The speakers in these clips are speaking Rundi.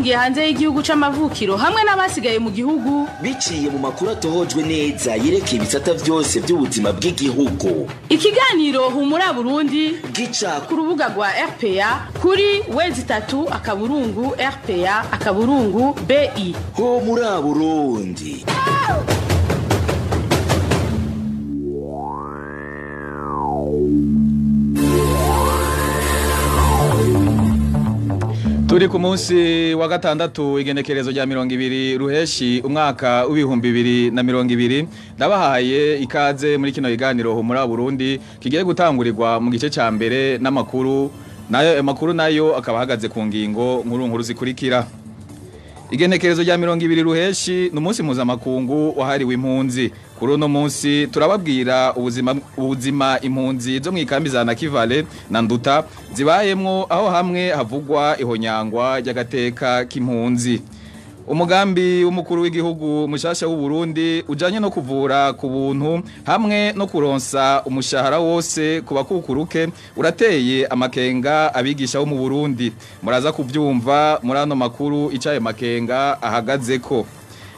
Ngiye hanze y'igihugu c'amavukiro hamwe n'abasigaye mu gihugu biciye mu makuru atohojwe neza yerekeye ibisata vyose by'ubuzima bw'igihugu. Ikiganiro Humura Burundi gica ku rubuga rwa RPA kuri w3.rpa.bi. Humura Burundi. Turi ku munsi wa gatandatu igenekerezo rya 20 ruheshi umwaka w'ibihumbi 2020 ndabahaye ikaze muri kino kiganiro Humura Burundi kigiye gutangurirwa mu gice ca mbere n'amakuru nayo amakuru nayo akaba ahagaze ku ngingo nkuru nkuru zikurikira. Igenekerezo rya 20 ruheshi n'umunsi mpuzamakungu wahariwe impunzi. Kuri uno munsi turababwira ubuzima impunzi zo mu ikambi za Nakivale na Nduta zibayemwo, aho hamwe havugwa ihonyangwa ry'agateka k'impunzi. Umugambi w'umukuru w'igihugu mushasha w'u Burundi ujanye no kuvura ku buntu hamwe no kuronsa umushahara wose ku bakukuruke urateye amakenga abigisha bo mu Burundi. Muraza kuvyumva muri ano makuru icaye makenga ahagazeko.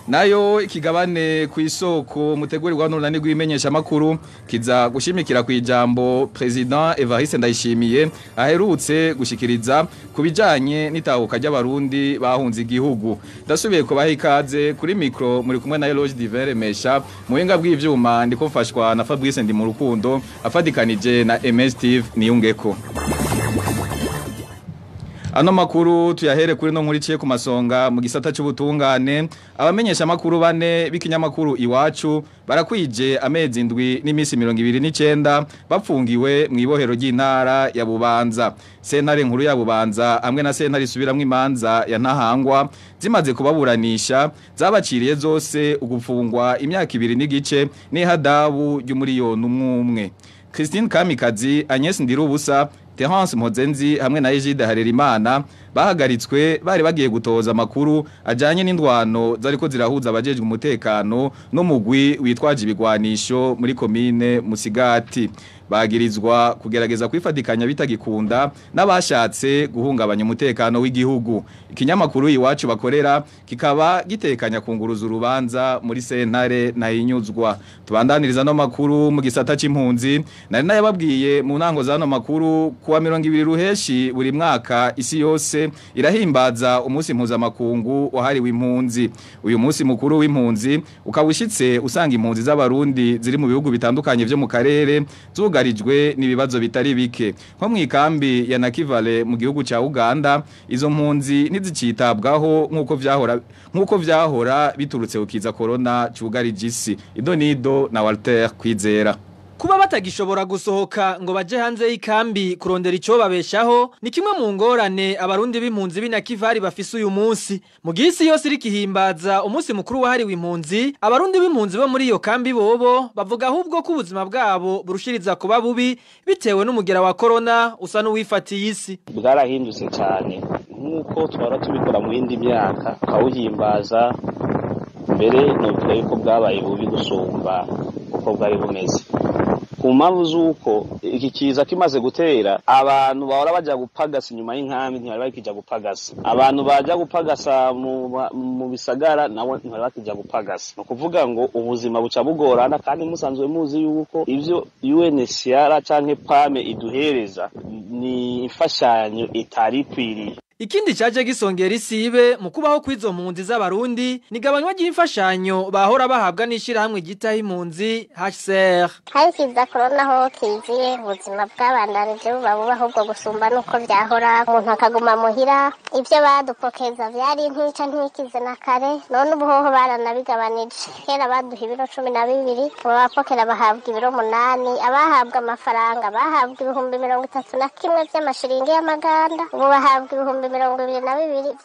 Nayo ikigabane ku isoko mutegurirwa n'urunani rw'imenyesha makuru kiza gushimikira ku ijambo President Evariste Ndayishimiye aherutse gushikiriza kubijanye n'itahuka ry'abarundi bahunze igihugu. Ndasubiye kubaha ikaze kuri micro muri kumwe na Eloge Divere Mesha muhinga bw'ivyuma ndiko mfashwa na Fabrice Ndimurukundo afadikanije na MS Steve Niyungeko. Ano makuru tuyahere kuri no nkuru iciye ku masonga mu gisata c'ubutungane. Abamenyesha makuru bane b'ikinyamakuru Iwacu barakwije amezi 7 n'imisi 29 bapfungiwe mu ibohero ry'intara ya Bubanza. Sentare nkuru ya Bubanza hamwe na sentare isubiramwo imanza ya Ntahangwa zimaze kubaburanisha zabaciriye zose ugupfungwa imyaka 2 n'igice n'ihadabu ry'umuriyoni umwe. Christine Kamikazi, Agnes Ndirubusa, Terence Mpozenzi hamwe na Egide Harerimana bahagaritswe bari bagiye gutoza amakuru ajanye n'indwano zariko zirahuza abajejwe umutekano n'umugwi witwaje ibigwanisho muri komine Musigati. Bagirizwa kugerageza kwifadikanya bitagikunda n'abashatse guhungabanya umutekano w'igihugu. Ikinyamakuru Iwacu bakorera kikaba gitekanya kunguruza urubanza muri sentare na inyuzwa. Tubandaniriza no makuru mu gisata c'impunzi. Nari nayababwiye mu ntango zano makuru kuwa 20 ruheshi buri mwaka isi yose irahimbaza umunsi mpuzamakungu wahariwe impunzi. Uyu munsi mukuru w'impunzi ukawushitse usanga impunzi z'abarundi ziri mu bihugu bitandukanye vyo mu karere zugarijwe n'ibibazo bitari bike. Nko mu ikambi ya Nakivale mu gihugu ca Uganda izo mpunzi ntizicitabwaho nkuko vyahora biturutse ukiza corona cugarije isi. Idonido na Walter Kwizera. Kuba batagishobora gusohoka ngo baje hanze y'ikambi kurondera ico babeshaho ni kimwe mu ngorane abarundi b'impunzi b'Inakivari bafise uyu munsi. Mu gisi yose irikihimbaza umunsi mukuru wahariwe impunzi, abarundi b'impunzi bo muri iyo kambi bobo bavuga ahubwo ko ubuzima bwabo burushiriza kuba bubi bitewe n'umugera wa corona usa n'uwifatiye isi. Bwarahindutse cyane nkuko twara tubikora mu yindi myaka kawuhimbaza mbere novuga yuko bwabaye bubi gusumba uko bwari bumeze. Ku mpamvu z'uko iki kiza kimaze gutera abantu bahora baja gupagasa inyuma y'inkambi ntibari bakija gupagasa, abantu baja gupagasa mu bisagara nabo ntibari bakija gupagasa. No kuvuga ngo ubuzima buca bugorana, kandi musanzwe muzi yuko ivyo UNHCR canke PAME iduhereza ni imfashanyo itari kwiriye. Ikindi caje gisongera isibe mu kubaho kwizo mpunzi z'abarundi nigabanywa ry'imfashanyo bahora bahabwa n'ishirahamwe gitaho impunzi HCR. Hari kiza corona ho kiziye ubuzima bw'abandanije buba buba ahubwo gusumba nuko vyahora, umuntu akaguma muhira. Ivyo badupokeza vyari ntica ntikize na kare, none ubu hoho baranabigabanije. Kera baduha ibiro 12, ubu abapokera bahabwa ibiro 8, abahabwa amafaranga bahabwa 31,000 vy'amashiringi y'amaganda, ubu bahabwa 22,000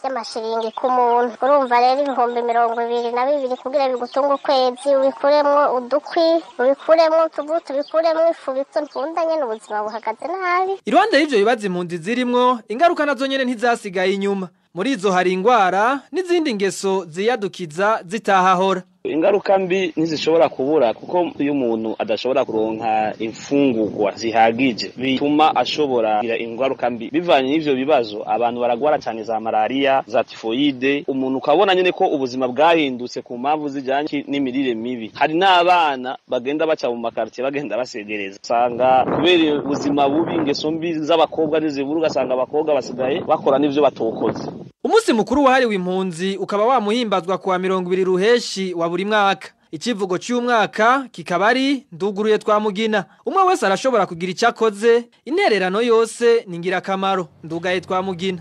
vy'amashiringi ku muntu. Urumva rero 22,000 kugira bigutunga ukwezi, ubikuremwo udukwi, ubikuremwo utubuto, ubikuremwo ifu, bitondanye n'ubuzima buhagaze nabi. Iruhande y'ivyo bibazo impunzi zirimwo, ingaruka nazo nyene ntizasigaye inyuma. Muri izo hari ingwara n'izindi ngeso ziyadukiza zitahahora. Ingaruka mbi ntizishobora kubura, kuko iyo umuntu adashobora kuronka imfungurwa zihagije bituma ashobora kugira ingaruka mbi. Bivanye n'ivyo bibazo, abantu baragwara cyane za malaria, za tifoide. Umuntu ukabona nyene ko ubuzima bwahindutse ku mpamvu zijanye n'imirire mibi. Hari n'abana bagenda baca mu makartier bagenda basegereza, usanga kubera ubuzima bubi, ingeso mbi z'abakobwa n'izibura, ugasanga abakobwa basigaye bakora n'ivyo batokoze. Umunsi mukuru wahariwe impunzi ukaba wamuhimbazwa kuwa 20 ruheshi wa buri mwaka. Ikivugo cy'umwaka kikaba ari nduguruye twamugina. Umwe wese arashobora kugira icyakoze, intererano yose ni ngirakamaro. Ndugaye twamugina.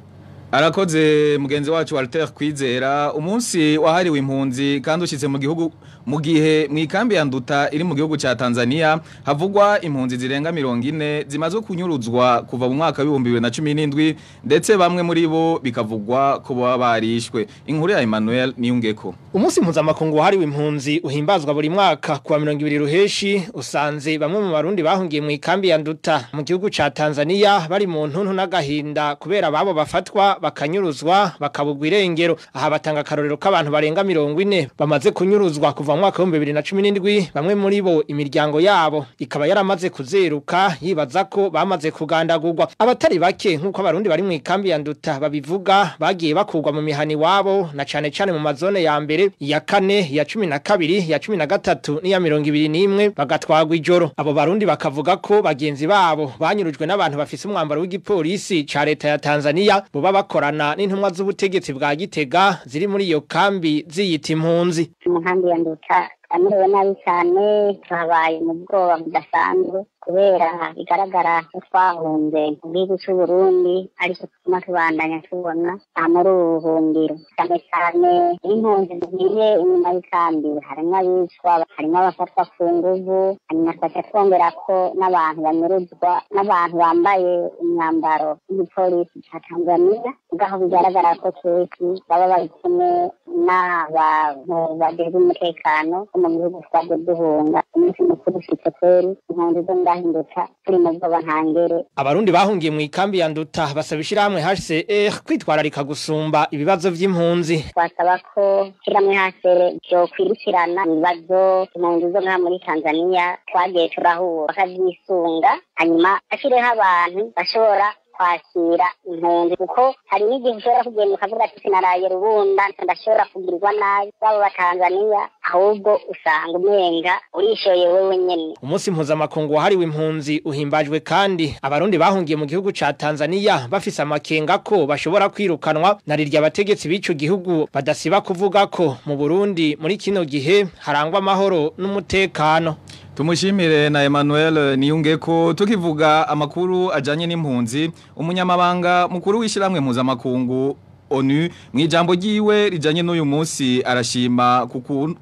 Arakoze mugenzi wacu Walter Kwizera. Umunsi wahariwe impunzi kandi ushitse mu gihugu mu gihe mu ikambi ya Nduta iri mu gihugu ca Tanzania havugwa impunzi zirenga 40 zimaze kunyuruzwa kuva mu mwaka wa 2017, ndetse bamwe muri bo bikavugwa ko baba barishwe. Inkuru ya Emmanuel Niyungeko. Umunsi mpuzamakungu wahariwe impunzi uhimbazwa buri mwaka kuwa 20 ruheshi usanze bamwe mu barundi bahungiye mu ikambi ya Nduta mu gihugu ca Tanzania bari mu ntuntu n'agahinda kubera babo bafatwa bakanyuruzwa bakabugwa irengero. Aha batanga akarorero k'abantu barenga 40 bamaze kunyuruzwa kuva mu mwaka wa 2017, bamwe muri bo imiryango yabo ikaba yaramaze kuzeruka yibaza ko bamaze kugandagurwa. Abatari bake nk'uko abarundi bari mu ikambi ya Nduta babivuga, bagiye bakurwa mu mihani wabo na cane cane mu mazone ya mbere, iya kane, iya 12, iya 13 n'iya 21 bagatwagwa ijoro. Abo barundi bakavuga ko bagenzi babo banyurujwe n'abantu bafise umwambaro w'igipolisi ca leta ya Tanzania boba bakorana n'intumwa z'ubutegetsi bwa Gitega ziri muri iyo kambi ziyita impunzi. Mu nkambi ya Nduta amerewe nabi cyane, twabaye mu bwoba budasanzwe kubera bigaragara ko twahunze mu gihugu cy'u Burundi, ariko tuguma tubandanya tubona muri ubu buhungiro. Cyane cyane impunzi zigiye inyuma y'ikambi, harimo abicwa, harimo abafatwa ku nguvu, hanyuma tugaca twongera ko n'abantu banyuruzwa n'abantu bambaye umwambaro w'igipolisi ca Tanzania, ngaho bigaragara ko kenshi baba bari kumwe n'abantu bajejwe umutekano bo mu gihugu twaje duhunga. Umunsi mukuru ushitse kweri, impunzi zo ngahinduka turi mu bwoba ntangere. Abarundi bahungiye mu ikambi ya Nduta basaba ishirahamwe HCR kwitwararika gusumba ibibazo vy'impunzi. Twasaba ko ishirahamwe HCR ryokwirikirana ibibazo impunzi zo ngaha muri Tanzania twagiye turahura, bakavyisunga, hanyuma ashireho abantu bashobora kwakira impunzi, kuko hari n'igihe ushobora kugenda ukavuga ati sinaraye rubunda ndashobora kugirirwa nabi babo batanzania, ahubwo usanga umenga urishoye wewe nyene. Umunsi mpuzamakungu wahariwe impunzi uhimbajwe kandi abarundi bahungiye mu gihugu ca Tanzania bafise amakenga ko bashobora kwirukanwa na rirya abategetsi b'ico gihugu badasiba kuvuga ko mu Burundi muri kino gihe harangwa amahoro n'umutekano. Tumushimire na Emmanuel Niyungeko. Tukivuga amakuru ajanye n'impunzi, umunyamabanga mukuru w'ishiramwe mpuzamakungu ONU mwijambo ryiwe rijanye n'uyu munsi arashima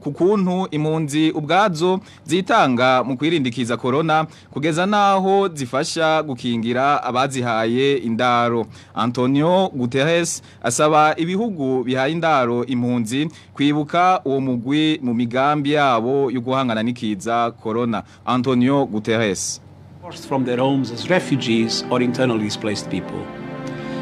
kukuntu impunzi ubwazo zitanga mu kwirindikiza corona kugeza naho zifasha gukingira abazihaye indaro. Antonio Guterres asaba ibihugu bihaye indaro impunzi kwibuka uwo mugwi mu migambi yabo yo guhangana n'ikiza corona. Antonio Guterres. From their homes as refugees or internally displaced people.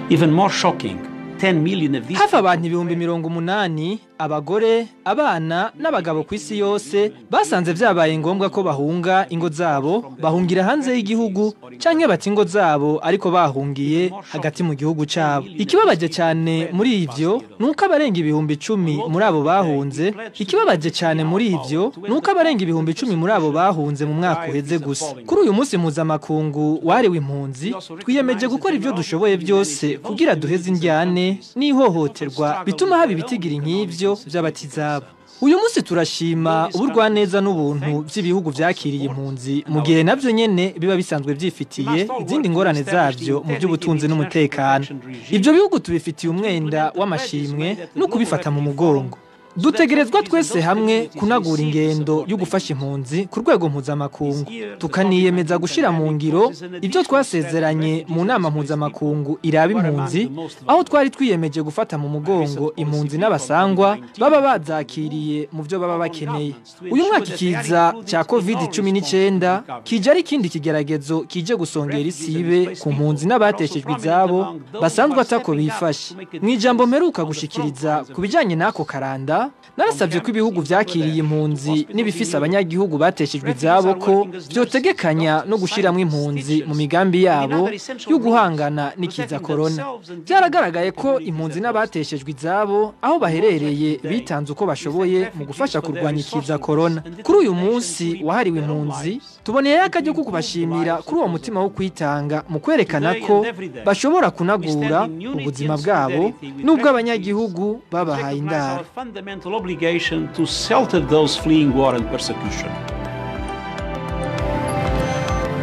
Even more shocking, 10 million of these hafi abantu 80,000 abagore, abana n'abagabo ku isi yose basanze vyabaye ngombwa ko bahunga ingo zabo, bahungira hanze y'igihugu canke bati ingo zabo ariko bahungiye hagati mu gihugu cabo. Ikibabaje cyane muri ivyo nuko abarenga 10,000 muri abo bahunze, ikibabaje cyane muri ivyo nuko abarenga 10,000 muri abo bahunze mu mwaka uheze gusa. Kuri uyu munsi mpuzamakungu wahariwe impunzi twiyemeje gukora ivyo dushoboye byose kugira duheze indyane n'ihohoterwa bituma haba ibitigiri nk'ivyo by'abatizabo. Uyu munsi turashima uburwaneza n'ubuntu by'ibihugu byakiriye impunzi mu gihe navyo nyene biba bisanzwe byifitiye izindi ngorane zavyo mu by'ubutunzi n'umutekano. Ibyo bihugu tubifitiye umwenda w'amashimwe no kubifata mu mugongo. Dutegerezwa twese hamwe kunagura ingendo yo gufasha impunzi ku rwego mpuzamakungu, tukaniyemeza gushira mu ngiro ibyo twasezeranye mu nama mpuzamakungu iraba impunzi, aho twari twiyemeje gufata mu mugongo impunzi n'abasangwa baba bazakiriye mu byo baba bakeneye. Uyu mwaka ikiza cya COVID-19 kije ari ikindi kigeragezo kije gusongera isibe ku mpunzi n'abateshejwe izabo basanzwe atako bifashe. Mu ijambo mperuka gushikiriza ku bijanye n'ako karanda, Nkurunziza, narasabye ko ibihugu vyakiriye impunzi n'ibifise abanyagihugu bateshejwe izabo ko vyotegekanya no gushiramwo impunzi mu migambi yabo yo guhangana n'ikiza corona. Byaragaragaye ko impunzi n'abateshejwe izabo aho baherereye bitanze uko bashoboye mu gufasha kurwanya ikiza corona. Kuri uyu munsi wahariwe impunzi, tuboneye akaryo ko kubashimira kuri uwo mutima wo kwitanga mu kwerekana ko bashobora kunagura ubuzima bwabo nubwo abanyagihugu babahaye indaro. Fundamental obligation to shelter those fleeing war and persecution.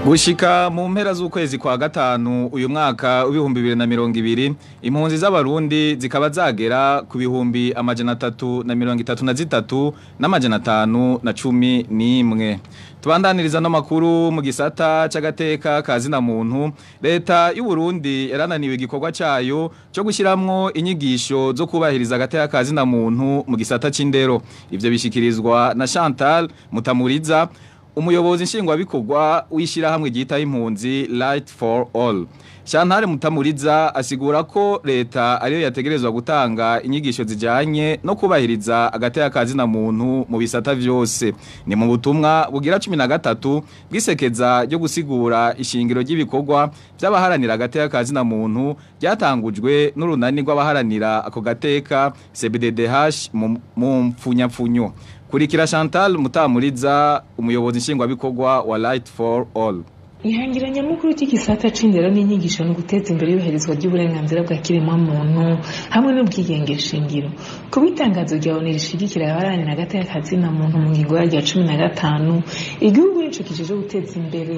Gushika mu mpera z'ukwezi kwa gatanu uyu mwaka w'2020, impunzi z'abarundi zikaba zagera ku 333 511. Tubandaniriza no makuru mu gisata c'agateka kazina muntu. Leta y'u Burundi yarananiwe igikorwa cayo cyo gushiramwo inyigisho zo kubahiriza agateka kazina muntu mu gisata c'indero. Ivyo bishikirizwa na Chantal Mutamuriza, umuyobozi nshingwabikorwa w'ishyirahamwe ryita impunzi Light for All. Chantal Mutamuriza asigura ko leta ariyo yategerezwa gutanga inyigisho zijanye no kubahiriza agateka kazina muntu mu bisata vyose. Ni mu butumwa bugira 13 bw'isekeza ryo gusigura ishingiro ry'ibikorwa by'abaharanira agateka kazina muntu ryatangujwe n'urunani rw'abaharanira ako gateka CBDDH mu mfunyapfunyo. Kurikira Chantal Mutamuriza, umuyobozi nshingwabikorwa wa Light for All. Ihangiro nyamukuru cy'igisata c'indero n'inyigisho ni uguteza imbere iyubahirizwa ry'uburenganzira bwa kiremwamuntu hamwe n'ubwigenge shingiro. Kuba itangazo rya ONU rishigikira abaharanira agateka kazina muntu mu ngingo yaryo ya 15, igihugu nico kijejwe guteza imbere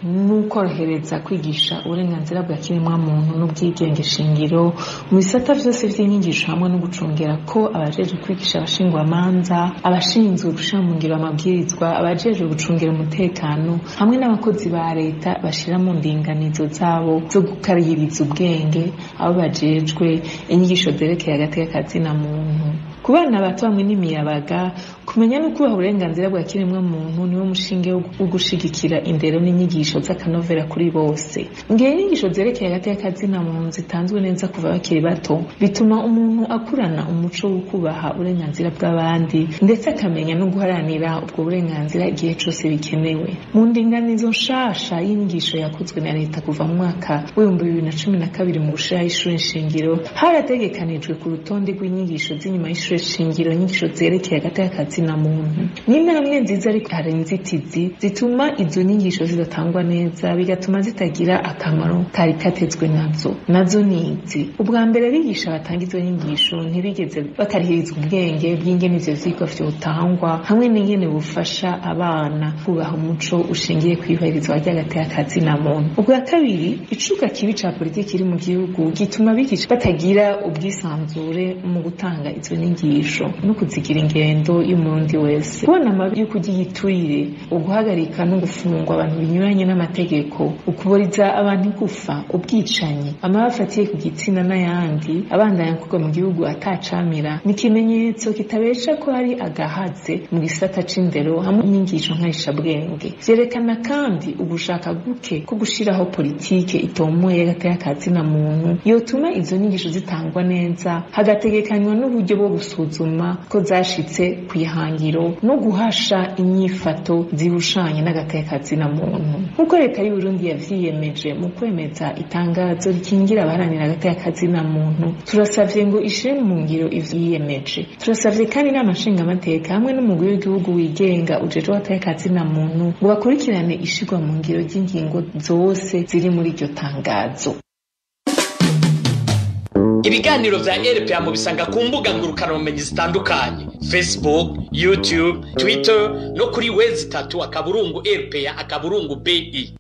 n'ukorohereza kwigisha uburenganzira bwa kiremwamuntu n'ubwigenge shingiro mu bisata vyose vy'inyigisho, hamwe no gucungera ko abajejwe kwigisha, abashingwamanza, abashinzwe gushira mu ngiro amabwirizwa, abajejwe gucungera umutekano hamwe n'abakozi ba leta bashira mu ndinganizo zabo zo gukaririza ubwenge abo bajejwe inyigisho zerekeye agateka kazina muntu. Ku bana bato hamwe n'imiyabaga, kumenya no kubaha uburenganzira bwa kiremwamuntu niwo mushinge wo gushigikira indero n'inyigisho z'akanovera kuri bose. Ngihe inyigisho zerekeye agateka kazina muntu zitanzwe neza kuva bakiri bato, bituma umuntu akurana umuco wo kubaha uburenganzira bw'abandi, ndetse akamenya no guharanira ubwo burenganzira igihe cose bikenewe. Mu ndinganizo nshasha y'inyigisho yakozwe na leta kuva mu mwaka w'2012 mu gushiraho ishure nshingiro, harategekanijwe ku rutonde rw'inyigisho z'inyuma y'ishure shingiro inyigisho zerekeye agateka kazina muntu. Ni intambwe nziza, ariko hari inzitizi zituma izo nyigisho zidatangwa neza, bigatuma zitagira akamaro kari katezwe nazo. Nazo ni izi: ubwa mbere, abigisha batanga izo nyigisho ntibigeze bakarihirizwa ubwenge bw'ingene ivyo vyigwa vyotangwa hamwe n'ingene bufasha abana kubaha umuco ushingiye kw'iyubahirizwa ry'agateka kazina muntu. Ubwa kabiri, icuka kibi ca politiki iri mu gihugu gituma abigisha batagira ubwisanzure mu gutanga izo nyigisho no kuzigira ingendo y'umurundi wese. Kubona amabi yo kurya igiturire, uguhagarika no gufungwa abantu binyuranye n'amategeko, ukuboriza abantu igufa, ubwicanyi, amabi afatiye ku gitsina n'ayandi abandanya gukorwa mu gihugu atacamira, ni ikimenyetso kitabesha ko hari agahaze mu gisata c'indero hamwe n'inyigisho nkarishabwenge. Vyerekana kandi ugushaka guke ko gushiraho politike itomoye y'agateka kazina muntu yotuma izo nyigisho zitangwa neza, hagategekanywa n'uburyo bwo gusuzuma ko zashitse kw'ihangiro no guhasha inyifato zihushanye n'agateka kazina muntu. Nk'uko leta y'u Burundi yavyiyemeje mu kwemeza itangazo rikingira abaharanira agateka kazina muntu, turasavye ngo ishire mu ngiro ivyo yiyemeje. Turasavye kandi inama nshingamateka hamwe n'umugwi w'igihugu wigenga ujejwe agateka kazina muntu ngo bakurikirane ishirwa mu ngiro ry'ingingo zose ziri muri iryo tangazo. Ibiganiro vya RPA mubisanga ku mbuga ngurukanabumenyi zitandukanye: Facebook, YouTube, Twitter no kuri w3.rpa.bi.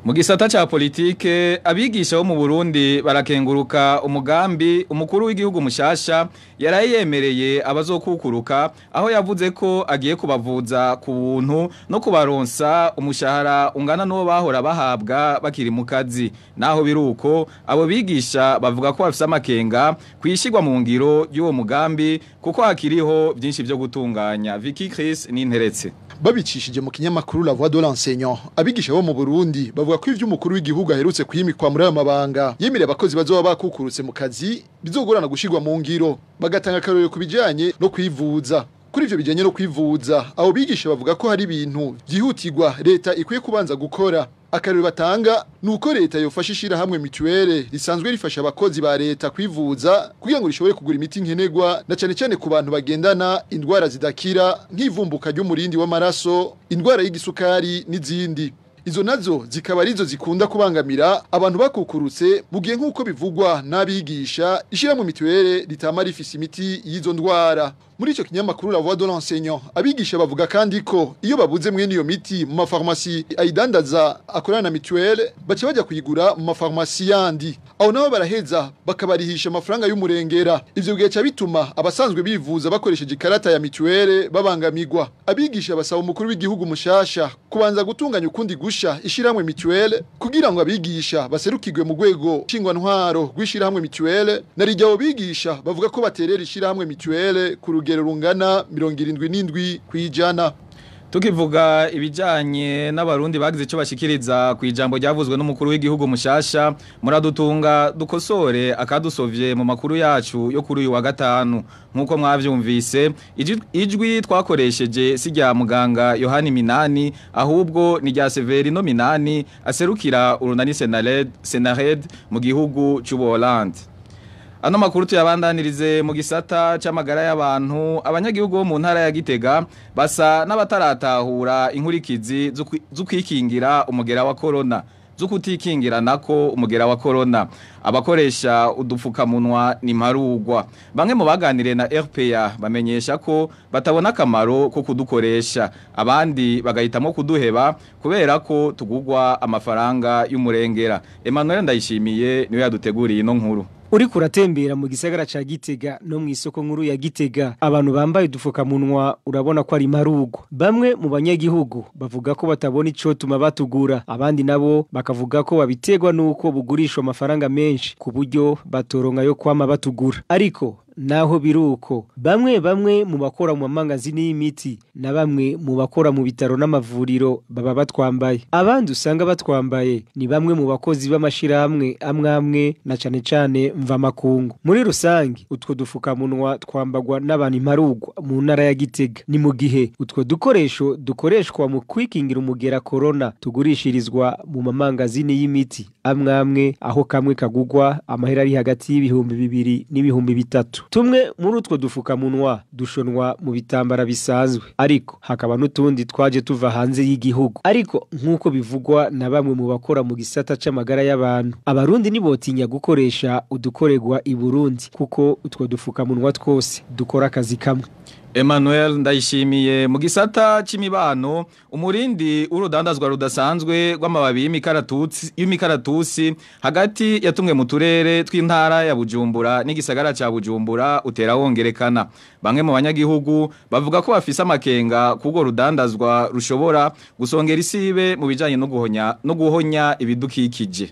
Mu gisata ca politike, abigisha bo mu Burundi barakenguruka umugambi umukuru w'igihugu mushasha yaraye yemereye abazokukuruka, aho yavuze ko agiye kubavuza ku buntu no kubaronsa umushahara ungana n'uwo bahora bahabwa bakiri mu kazi. Naho biruko, abo bigisha bavuga ko bafise amakenga kwishigwa mu ngiro y'uwo mugambi kuko hakiriho byinshi byo gutunganya. Vicky Chris Ninteretse. Babicishije mu kinyamakuru La Voix de l'enseignant, abigisha bo mu Burundi bavuga ko ivyo umukuru w'igihugu aherutse kwimikwa muri ayo mabanga yemereye abakozi bazoba bakukurutse mu kazi bizogorana gushirwa mu ngiro, bagatanga akarorero ku bijanye no kwivuza. Kuri ivyo bijanye no kwivuza, abo bigisha bavuga ko hari ibintu vyihutirwa leta ikwiye kubanza gukora. Akarorero batanga nuko leta yofasha ishirahamwe mutuelle risanzwe rifasha abakozi ba leta kwivuza kugira ngo rishobore kugura imiti nkenerwa, na cane cane ku bantu bagendana indwara zidakira nk'ivumbuka ry'umurindi w'amaraso, indwara y'igisukari n'izindi. Izo nazo zikaba arizo zikunda kubangamira abantu bakukurutse, mu gihe nk'uko bivugwa n'abigisha ishirahamwe mutuelle ritama rifise imiti y'izo ndwara. Muri ico kinyamakuru La Voix de l'enseignant, abigisha bavuga kandi ko iyo babuze mwene iyo miti mu mafarmasi ayidandaza akorana na mutuelle, baca bajya kuyigura mu mafarmasi yandi, aho nabo baraheza bakabarihisha amafaranga y'umurengera. Ivyo bigaca bituma abasanzwe bivuza bakoresheje ikarata ya mutuelle babangamirwa. Abigisha basaba umukuru w'igihugu mushasha kubanza gutunganya ukundi gusha ishirahamwe mutuelle kugira ngo abigisha baserukirwe mu rwego nshingwantwaro rw'ishirahamwe mutuelle, na rijya abo bigisha bavuga ko baterera ishirahamwe mutuelle ku rugero rungana 77%. Tukivuga ibijanye n'abarundi bagize ico bashikiriza ku ijambo ryavuzwe n'umukuru w'igihugu mushasha, muradutunga dukosore akadusovye mu makuru yacu yo kuri uyu wa gatanu. Nkuko mwavyumvise, ijwi twakoresheje si rya muganga Yohani Minani, ahubwo ni rya Severino Minani aserukira urunani Senared mu gihugu c'Ubuholandi. Ano makuru tuyabandanirize mu gisata c'amagara y'abantu. Abanyagihugu bo mu ntara ya Gitega basa n'abataratahura inkurikizi z'ukwikingira umugera wa corona, z'ukutikingira nako umugera wa corona. Abakoresha udupfukamunwa ni mparugwa. Bamwe mu baganiriye na RPA bamenyesha ko batabona akamaro ko kudukoresha, abandi bagahitamo kuduheba kubera ko tugugwa amafaranga y'umurengera. Emmanuel Ndayishimiye niwe yaduteguriye ino nkuru. Uriko uratembera mu gisagara ca Gitega no mu isoko nkuru ya Gitega, abantu bambaye udufukamunwa urabona ko ari marugo. Bamwe mu banyagihugu bavuga ko batabona ico tuma batugura, abandi nabo bakavuga ko babiterwa nuko bugurishwa amafaranga menshi ku buryo batoronka yo kwama batugura. Ariko naho biruko, bamwe bamwe mu bakora mu mangazini y'imiti na bamwe mu bakora mu bitaro n'amavuriro baba batwambaye. Abandi usanga batwambaye ni bamwe mu bakozi b'amashirahamwe amwamwe na cane cane mva makungu. Muri rusangi utwo dufukamunwa twambagwa n'abantu imparugwa mu ntara ya Gitega. Ni mu gihe utwo dukoresho dukoreshwa mu kwikingira umugera corona tugurishirizwa mu mamangazini y'imiti amwamwe, aho kamwe kagugwa amahera ari hagati y'ibihumbi 2 n'ibihumbi 3. Tumwe muri utwo dufukamunwa dushonwa mu bitambara bisanzwe, ariko hakaba n'utundi twaje tuva hanze y'igihugu. Ariko nk'uko bivugwa na bamwe mu bakora mu gisata c'amagara y'abantu, abarundi nibotinya gukoresha udukorerwa i Burundi kuko utwo dufukamunwa twose dukora akazi kamwe. Emmanuel Ndayishimiye. Mu gisata c'imibano, umurindi urudandazwa rudasanzwe rw'amababi y'imikaratusi hagati yatumwe mu turere tw'intara ya Bujumbura n'igisagara ca Bujumbura utera wongerekana. Bamwe mu banyagihugu bavuga ko bafise amakenga kugo rudandazwa rushobora gusongera isibe mu bijanye no guhonya ibidukikije.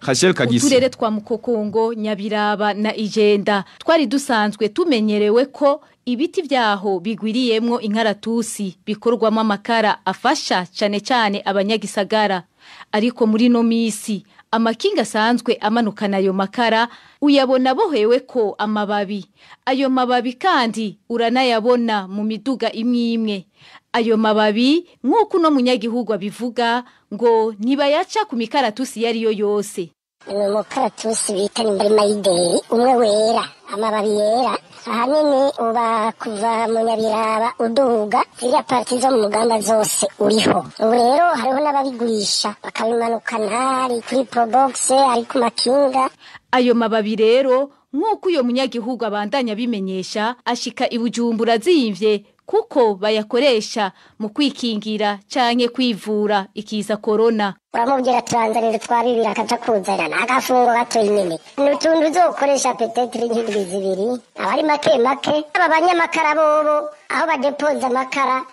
Uturere twa Mukokongo, Nyabiraba na Ijenda twari dusanzwe tumenyerewe ko ibiti vyaho bigwiriyemwo inkaratusi bikorwamo amakara afasha cane cane abanyagisagara. Ariko muri no misi amakinga asanzwe amanukana ayo makara uyabona bohewe ko amababi. Ayo mababi kandi uranayabona mu miduga imwe imwe. Ayo mababi nk'uko uno munyagihugu abivuga ngo ntibayaca ku mikaratusi yariyo yose. Ni umukaratusi bita nimbari mayideri, umwe wera, amababi yera, ahanini uba kuva mu Nyabiraba uduga ziriya parti zo mu mugamba zose uriho. Ubu rero hariho n'ababigurisha bakabimanukana, ari kuri probox, ari ku makinga. Ayo mababi rero nk'uko uyo munyagihugu abandanya abimenyesha, ashika i Bujumbura azimvye kuko bayakoresha mu kwikingira canke kwivura ikiza corona. Uramubwira turanzanira twa bibiri akaca kuzana agafungo gato nyene, ni utuntu uzokoresha petetri nk'indwi zibiri, aba ari make make. Aba banyamakara bobo aho badepoza amakara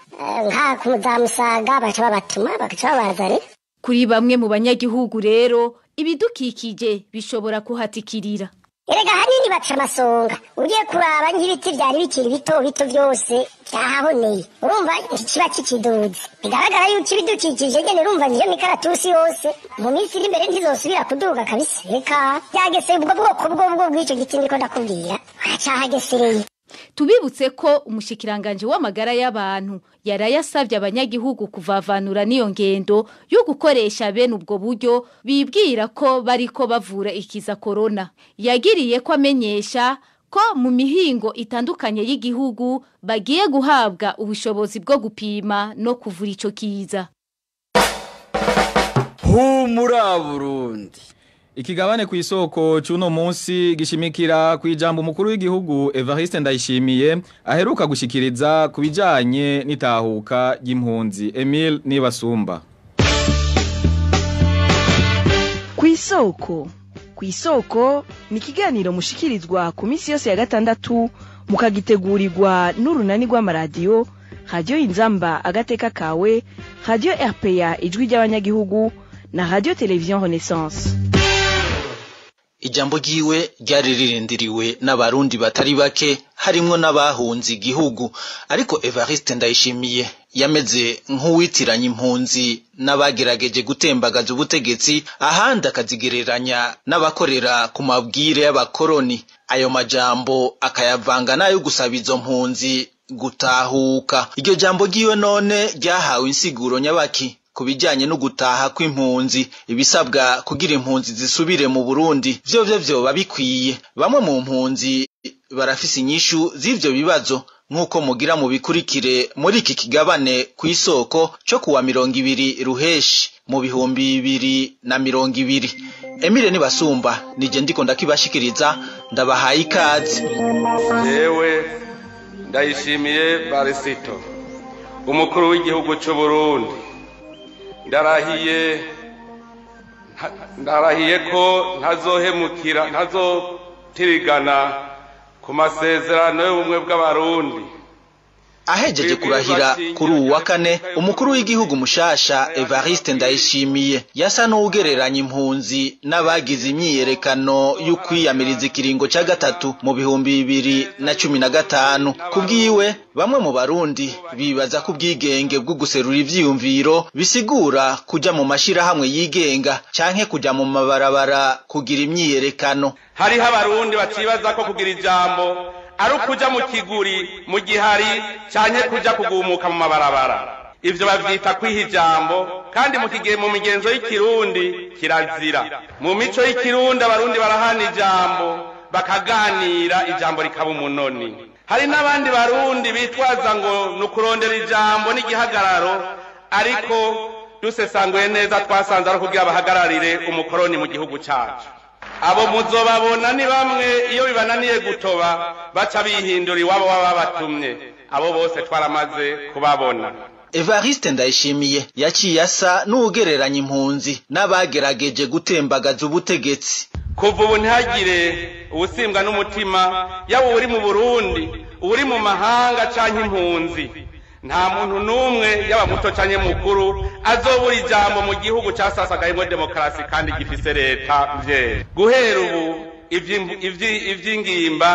nka ku za Musaga baca babatuma bagaca babazanira. Kuri bamwe mu banyagihugu rero ibidukikije bishobora kuhatikirira. Erega hanini baca amasonga, ugiye kuraba nk'ibiti vyari bikiri bito bito vyose vyahahoneye, urumva ntikiba kikiduze. Bigaragara yuko ibidukikije nyene urumva niyo mikaratusi yose mu minsi iri imbere ntizosubira kuduga kabisa. Reka vyageseye ubwo bwoko bwobwo bw'ico giti ndiko ndakubwira, baracahagesereye. Tubibutse ko umushikiranganje w'amagara y'abantu yarayasavye abanyagihugu kuvavanura n'iyo ngendo yo gukoresha bene ubwo buryo bibwira ko bariko bavura ikiza corona. Yagiriye ko amenyesha ko mu mihingo itandukanye y'igihugu bagiye guhabwa ubushobozi bwo gupima no kuvura ico kiza. Humura Burundi. Ikigabane ku isoko c'uno munsi gishimikira ku ijambo umukuru w'igihugu Evariste Ndayishimiye aheruka gushikiriza kubijanye n'itahuka ry'impunzi. Emile Nibasumba. Ku isoko ni ikiganiro mushikirizwa ku minsi yose ya gatandatu mukagitegurirwa n'urunani rw'amaradiyo Radio Inzamba agateka kawe, Radio RPA ijwi ry'abanyagihugu na Radio Television Renaissance. Ijambo ryiwe ryari ririndiriwe n'abarundi batari bake harimwo n'abahunze igihugu, ariko Evariste Ndayishimiye yameze nk'uwitiranya impunzi n'abagerageje gutembagaza ubutegetsi, ahandi akazigereranya n'abakorera ku mabwire y'abakoroni. Ayo majambo akayavanga n'ayo gusaba izo mpunzi gutahuka. Iryo jambo ryiwe none ryahawe insiguro nyabaki kubijanye no gutaha kw'impunzi, ibisabwa kugira impunzi zisubire mu Burundi vyovyo vyoba bikwiye. Bamwe mu mpunzi barafise inyishu z'ivyo bibazo nk'uko mugira mu bikurikire muri iki kigabane ku isoko cyo kuwa 20 Ruheshi mu 2020. Emile Nibasumba nije ndiko ndakibashikiriza, ndabahaye ikaze. Jewe Ndayishimiye Barisito, umukuru w'igihugu c'u Burundi, ndarahiye ko ntazohemukira, ntazotirigana ku masezerano y'ubumwe bw'abarundi. Ahejeje kurahira kuri uwa kane, umukuru w'igihugu mushasha Evariste Ndayishimiye yasa n'ugereranya impunzi n'abagize imyiyerekano y'ukwiyamiriza ikiringo ca gatatu mu 2015. Kubwiwe bamwe mu barundi bibaza ko ubwigenge bwo guserura ivyiyumviro bisigura kuja mu mashirahamwe yigenga canke kuja mu mabarabara kugira imyiyerekano. Hariho abarundi bacibaza ko kugira ijambo ari ukuja mu kiguri mu gihari canke kuja kugumuka mu mabarabara. Ivyo bavyita kwiha ijambo, kandi mu kigihe mu migenzo y'ikirundi kirazira. Mu mico y'ikirundi abarundi barahana ijambo, bakaganira, ijambo rikaba umunoni. Hari n'abandi barundi bitwaza ngo ni ukurondera ijambo n'igihagararo, ariko dusesanguye neza twasanze ari ukugira bahagararire umukoroni mu gihugu cacu. Abo muzobabona ni bamwe iyo bibananiye gutoba baca bihindura iwabo babatumye. Abo bose twaramaze kubabona. Evariste Ndayishimiye yaciye asa n'ugereranya impunzi n'abagerageje gutembagaza ubutegetsi. Kuva ubu ntihagire ubusimbwa n'umutima, yaba uri mu Burundi, uri mu mahanga canke impunzi. Nta muntu n'umwe yaba muto canke mukuru azobura ijambo mu gihugu casasagayemwo demokarasi kandi gifise leta mvyeyi. Guhera ubu ivy'ingimba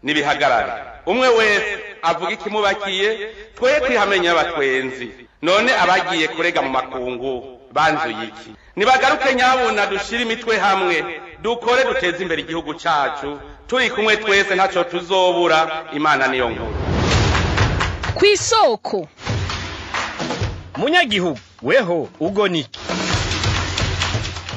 nibihagarare, umwe wese avuga ikimubakiye, twe kwihamenya abatwenzi. None abagiye kurega mu makungu banzuye iki? Nibagaruke nyabuna, dushire imitwe hamwe, dukore duteze imbere igihugu cacu, turi kumwe twese ntaco tuzobura. Imana niyo nkuru. Kw'isoko munyagihugu weho ugoniki.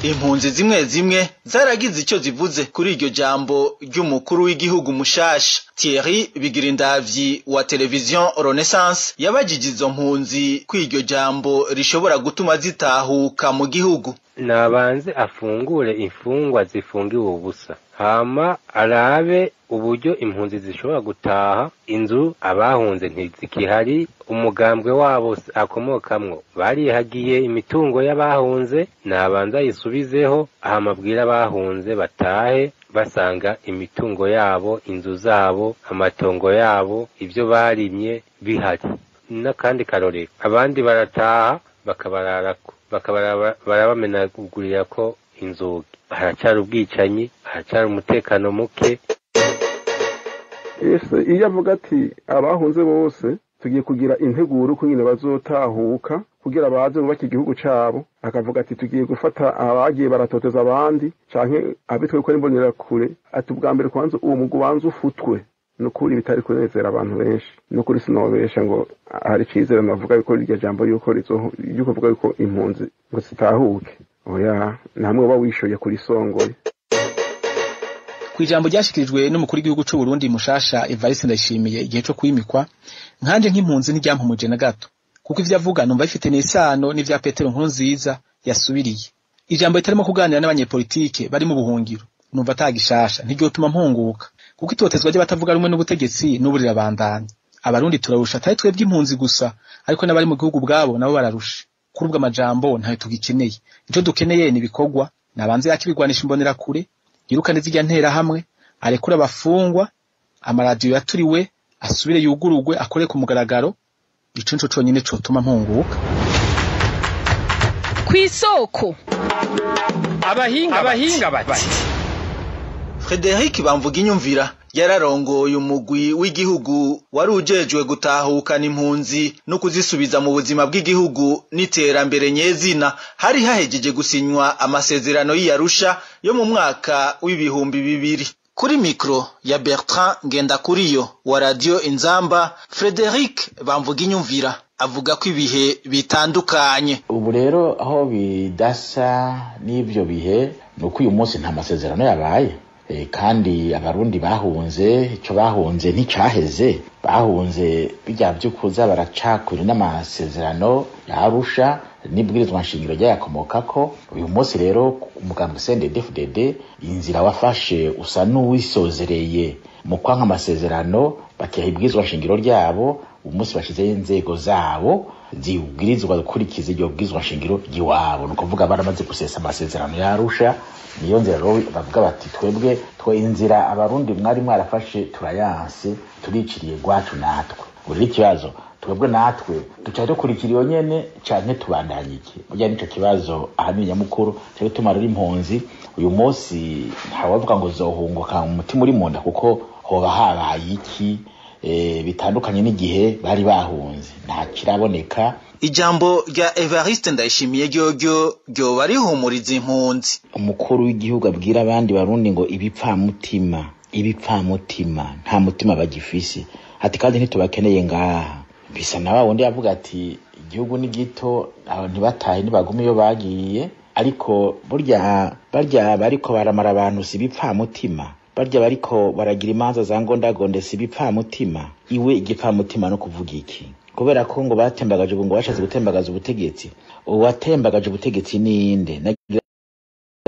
Impunzi zimwe zimwe zaragize icyo zivuze kuri iryo jambo ry'umukuru w'igihugu mushasha. Thierry Bigirindavyi wa Television Renaissance yabajije izo mpunzi ko iryo jambo rishobora gutuma zitahuka mu gihugu. Nabanze afungure imfungwa zifungiwe ubusa, hama arabe uburyo impunzi zishobora gutaha. Inzu abahunze ntizikihari, umugambwe wabo akomokamwo barihagiye imitungo y'abahunze, nabanza yisubizeho, hama abwire abahunze batahe basanga imitungo yabo, inzu zabo, amatongo yabo, ibyo barimye bihari. N'akandi karorero, abandi barataha bakabararako, barabamenagurira ko inzugi. Haracyari ubwicanyi, haracyari umutekano muke. Ese iyo avuga ati abahunze bose tugiye kugira integuro uko nyine bazotahuka kugira baze bubake igihugu cabo, akavuga ati tugiye gufata abagiye baratoteza abandi canke abitwe ko imbonera kure, ati ubwa mbere kwanza uwo mugwi wanze ufutwe. Nukuri bitari kunezera abantu benshi, nukuri sinobesha ngo hari icizere navuga yuko iryo jambo yuko rizo yuko vuga yuko impunzi ngo zitahuke. Oya, namwe uba wishoye kuri songoye. Kwijambo ryashikirijwe n'umukuru w'igihugu c'u Burundi mushasha Evariste Ndayishimiye igihe co kwimikwa, nkanje nk'impunzi ntiryampumuje na gato, kuko ivyo avuga numva bifite n'isano n'ivya Petero Nkurunziza yasubiriye. Ijambo ritarimo kuganira n'abanyepolitike bari mu buhungiro numva atagishasha, ntiryotuma mpunguka, kuko itotezwa ry'abatavuga rumwe n'ubutegetsi n'ubu rirabandanya. Abarundi turarusha, atari twebwe impunzi gusa, ariko n'abari mu gihugu ubwabo nabo bararusha. Kuri ubwo amajambo ntayo tugikeneye, ico dukeneye ni ibikorwa. Nabanze yakibigwanisha imbonera kure, yirukane zirya ntera hamwe, arekure abafungwa, amaradiyo yaturiwe asubire yugurugwe akore ku mugaragaro. Ico nico conyene cotuma mpunguka. Kw'isoko abahinga bati Frederic Bamvuginyumvira yararongoye umugwi w'igihugu wari ujejwe gutahukana impunzi no kuzisubiza mu buzima bw'igihugu n'iterambere nyezina. Hari hahejeje gusinywa amasezerano y'Arusha yo mu mwaka w'2000. Kuri mikro ya Bertrand Ngendakuriyo wa Radio Inzamba, Frederic Bamvuginyumvira avuga ko ibihe bitandukanye. Ubu rero aho bidasa n'ivyo bihe nuko uyu munsi nta masezerano yabaye. Kandi abarundi bahunze, ico bahunze nticaheze, bahunze bijya vy'ukuza baracakura n'amasezerano y'Arusha n'ibwirizwa nshingiro ryayakomokako. Uyu munsi rero umugambi CNDD-FDD inzira wafashe usa n'uwisozereye mu kwanka amasezerano, bakiha ibwirizwa nshingiro ryabo. Uyu munsi bashizeho inzego zabo zibwirizwa gukurikiza iryo bwirizwa nshingiro ry'iwabo, ni ukuvuga baramaze gusesa amasezerano y'Arusha. Niyo nzira rero bavuga bati twebwe twe inzira abarundi mwari mwarafashe turayanse, turiciriye gwacu natwe. Uri ikibazo twebwe natwe duca dukurikira iyo nyene canke tubandanye iki? Burya nico kibazo ahanini nyamukuru cyo gituma rero impunzi uyu munsi ntawavuga ngo zohunguka umutima uri munda, kuko hoba habaye iki bitandukanye n'igihe bari bahunze, nta kiraboneka. Ijambo rya Evariste Ndayishimiye ryoryo ryoba rihumuriza impunzi. Umukuru w'igihugu abwira abandi barundi ngo ibipfamutima, ibipfamutima, nta mutima bagifise, ati kandi ntitubakeneye ngaha. Bisa na wa wundi yavuga ati igihugu ni gito, ntibatahe ntibagume iyo bagiye. Ariko burya barya bariko baramara abantu si ibipfamutima, barya bariko baragira imanza za ngondagonde si ibipfamutima. Iwe igipfamutima no kuvuga iki? Kubera ko ngo batembagaje ubu ngo bashatse gutembagaza ubutegetsi. Uwatembagaje ubutegetsi ninde?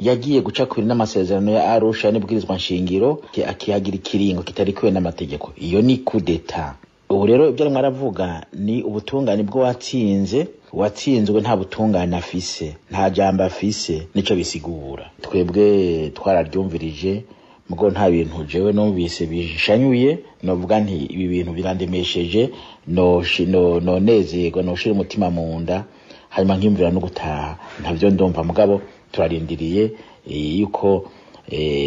Yagiye guca kuri n'amasezerano ya Arusha n'ibwirizwa nshingiro, akihagira ikiringo kitarikuwe n'amategeko. Iyo ni coup d'etat. Ubu rero ibyo arimo aravuga ni ubutungane bwo watsinze, watsinzwe nta butungane afise, nta jambo afise, nico bisigura. Twebwe twararyumvirije, mugo nta bintu jewe numvise bishanyuye, novuga nti ibi bintu birandemesheje, no nezerwa, no shira umutima mu nda, hanyuma nkimvira no gutaha. Ntavyo ndumva, mugabo turarindiriye yuko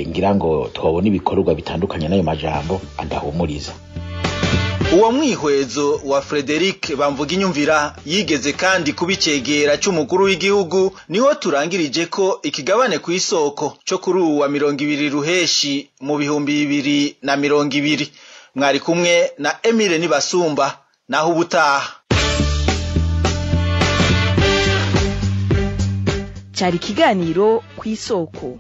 ngira ngo twabona ibikorwa bitandukanye n'ayo majambo adahumuriza. Uwo mwihwezo wa Frederic Bamvuginyumvira yigeze kandi kubicegera c'umukuru w'igihugu, niho turangirije ko ikigabane ku isoko co kuri uwa 20 ruheshi mu 2020. Mwari kumwe na Emile Nibasumba, naho ubutaha. Cari ikiganiro ku isoko.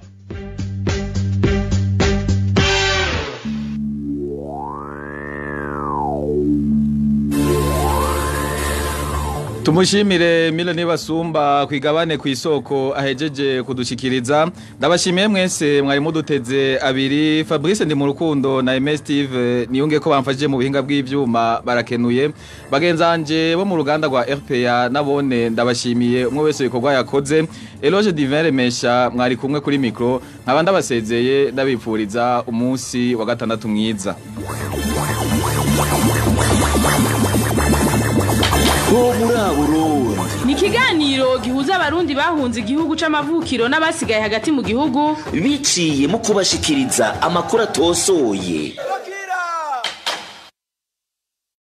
Tumushimire Mile Nibasumba kwigabane ku isoko ahejeje kudushikiriza. Ndabashimiye mwese mwari muduteze abiri. Fabrice ndi mu rukundo na MS Steve niyunge ko bamfashije mu bihinga bw'ivyuma barakenuye. Bagenzanje bo mu ruganda rwa RPA nabone ndabashimiye umwe wese bikorwa yakoze. Eloge Divin Remesha mwari kumwe kuri micro, nkaba ndabasezeye ndabipfuriza umunsi wa gatandatu mwiza. Ho muri Burundi. Ni ikiganiro gihuza abarundi bahunze igihugu c'amavukiro n'abasigaye hagati mu gihugu, biciye mu kubashikiriza amakuru atosoye.